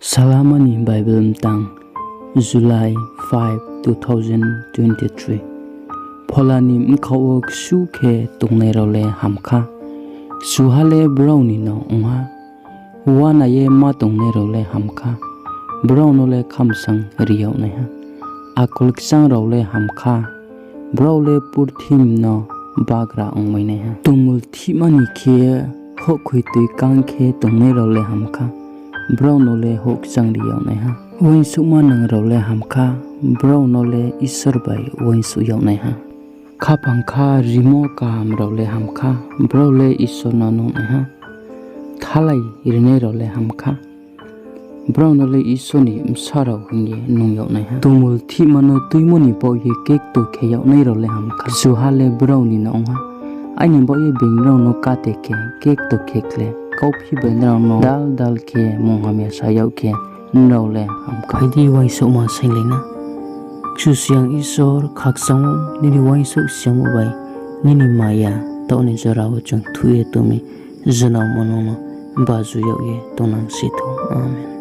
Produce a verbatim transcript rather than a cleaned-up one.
Salama ni Bible mtang, July five, two thousand twenty-three. Phola ni bkhaoh wo ksu khe tongnai rao le ham kha, kchuha le brao ni no ong ha. Uana ye ma tongnai rao le ham kha, brao no le khamsang ri yag nai ha. Akol kchang rao le ham kha, brao le purthimbi no bagra ongmai nai ha. Tongmul thihma ni khe houhkhoi toi kang khe tongnai rao le ham kha, brao no le houhkchang ri yag nai ha. Uaingsouhma nang rao le ham kha, brao no le Isor bai uaingsouh yag nai ha. Khaphang kha rimo kaham rao le ham kha, brao le Isor no nuh nai ha. Thalai rinai rao le ham kha, brao no le Isor ni bsa rao hing ye nung yag nai ha. Tongmul thihma no tuimo ni baoh ye kekto khe yag nai rao le ham kha, kchuha le brao ni no ong ha. Aini baoh ye being nrao no kate khe, kekto khe khle, kauphi bai nrao no dal dal khe munghamya sa yag khe, nrao le ham kha. Phai di, uaingsouhma sainglai na. Kchusoyang Isor, khakchang ou nini uaingsouh siyamo bai, nini maya taoh ni jora wo chung thuh ye tong mi, jnaomo nung no baju yag ye tongnang si thou. Amen.